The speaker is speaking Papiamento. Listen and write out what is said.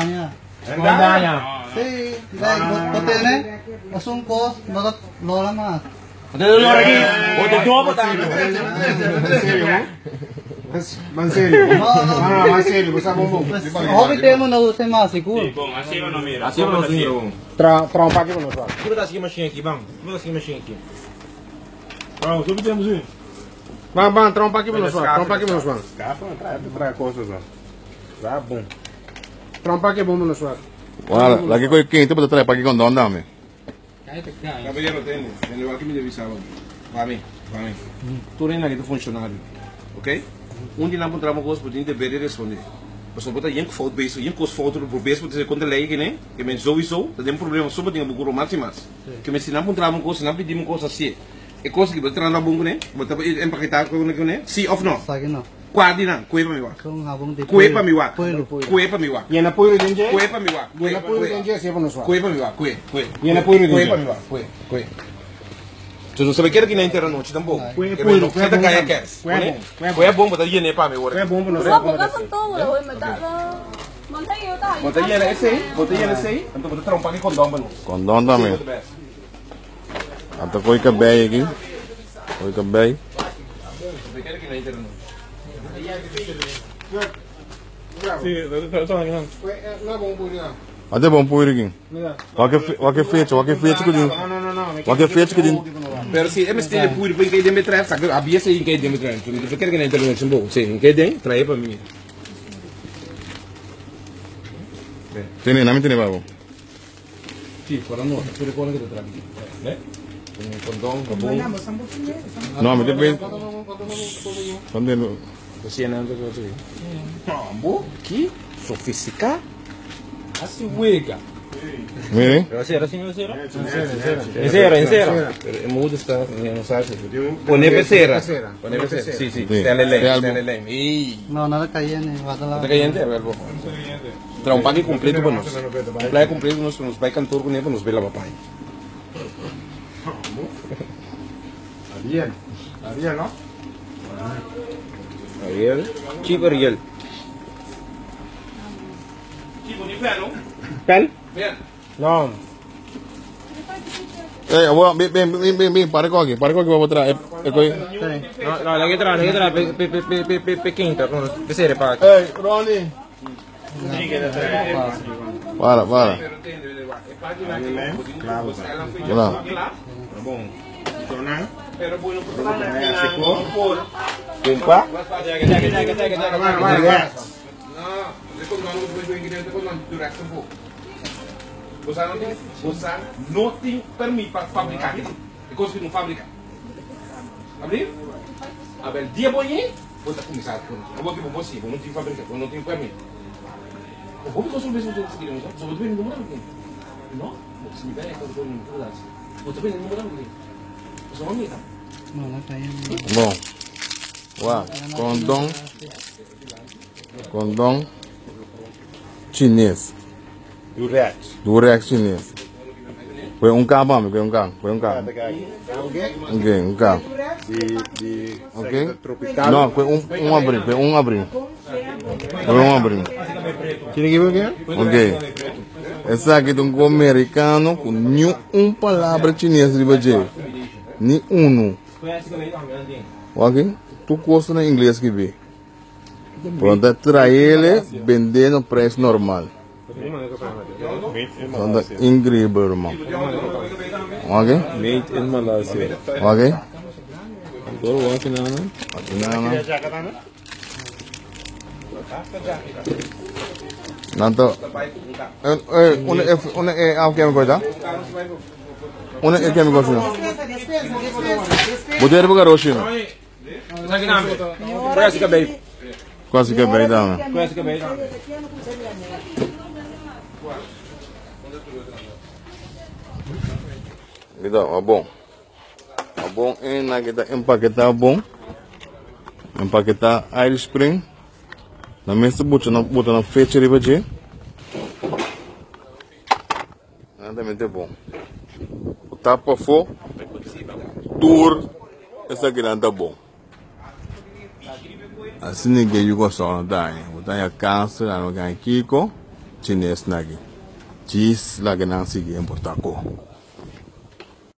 daña. Daña. Sí, bo tene esun kos no ta lora mas. Lora aki. Bo te dobo ta. Man serio. No, no. No, man serio, bo sa bon bon. Hopi tempo no usa mas sigur. Bon, así no mira. Así no mira. Tra tra un paki pa nos wak. Kiko ta sigui machine aki, bam. Kiko ta sigui machine aki. Bam, so bitemos aí. Bam, bam, tra un paki pa nos wak. Tra un paki pa nos wak. Scafa, trae, trae cosas, ó. Tra bom. Tra un paki bon pa nos wak. Wala, lagi ko quente pa trae paki condón dame. Caballero, tende. Tende, wak mi debe saber. Mami, mami. Tu reina que tu funcionário. Ok? Um dia não encontramos coisas, por dever de responder. Mas bota yen fout bezig, yen kos fout por bezig, porque contra lei que nem, que men sowieso, dat tem problema sobre tem bucuro mais mais. Que men se não encontramos coisas, não pedimos coisas assim. E coisa que bota na bungo né, bota empaquetar com né, sim of no. Sa no. Quadi não, cuepa mi wa. Son habong de Cuepa mi wa. Pueblo. Cuepa mi wa. Yena puiro den je? Cuepa mi wa. Yena puiro den je, se pa nos wak. Cuepa mi wa, cue, cue. Yena puiro den Cuepa je. mi wa, cue, cue. Tu não sabe que era que na internet tampouco. Cue Que puiro, não cue cê tá bom caia tam. cash. Cue bom, cue Cue bom, bota yene pa mi Cue ora. bon pa nos 我 wak. 冇咁多喎，佢咪得咯。問題要得係 Bota yene esse aí, bota yene esse aí, então bota trompa aqui com dom pa nós. Condón dame. Ata koi ka bay aqui. Koi ka bay. No bon puiro na. Ate bom puiro aqui. Wake fecha, wake fecha que din. No, no, no, no. Wake fecha que din. Pero se é mestre puro para quem deve trazer, sabe? A bia se em quem deve trazer. Tu não quer que na internet bom. Sim, em quem tem, traz para mim. Tene, nami tene babo. Sim, fora não, puro com que te traz. Né? Com condom, bom. No, me te pe. Donde no? Você não tá com isso. Mambo, que sofisticado. Assim wega. Mire. Cera, sim, cera. Encera, encera. Pero el mundo está, no sabe. Pone pecera. Pone pecera. Sí, sí. Stanley Lane, Stanley Lane. Ey. No, no ta cayendo, va ¿Está caliente? A ver, bojo. Trae un paque completo para nos. Un plato completo nos nos va a cantor con él, nos ve la papá. Ariel. Ariel, no? Ariel. Chico Ariel. Chico, ni pelo. Pel? Ven. No. Eh, bueno, ven, ven, ven, ven, ven, para aqui, para aqui, vou botar. É coi. No, no, la que trae, la que trae, pe pe pe pe pe pe quinta, con pecera pa. Ei, Ronnie. Para, para. Olá. Bom. Pero bueno, Pumpa. Você não tem permissão para fabricar. É coisa que não fabrica. Abrir? Abel, dia bom aí, vou começar com. Eu vou aqui para você, eu não tenho fabricar, eu não tenho permissão. Eu vou construir mesmo tudo isso aqui, só vou ter número aqui. Não? Se me der, eu vou número aqui. Vou ter número aqui. Você não me dá. No, no cayendo. Bom. Uau, condom. Condom chinês. Durex. Durex chinês. Foi um K, mami, foi um K, foi um K. Ok, um K. De Ok? tropical. Não, foi um, um abril, foi um abril. Foi um abril. Tiene que ver Ok. Essa aqui é um americano com nenhuma palavra chinesa de você. Nenhum. Ok? Tu custa na inglês que vê. Pronto, trai ele, vender no preço normal. Pronto, incrível, irmão. Ok? Made in Malaysia. Ok? Agora o aqui não, né? Aqui não, não. Nanto. Eh, una una eh, ah, que me coisa? Una eh, que me coisa? Boteiro para Roshino. Sabe nome? Conhece que bem. Quase que bem, dá. Conhece que bem. Então, é bom. É bom é na que tá empaquetar bom. Empaquetar Irish Spring. Na mesa bota na bota na fecha riba de. Nada é bom. O tapa fo. Tour. Essa aqui não tá bom. Assim ninguém jogou só não dá, né? Botar a câncer, não ganha Kiko. Chines naki. Djis laga nan sigui importá ko.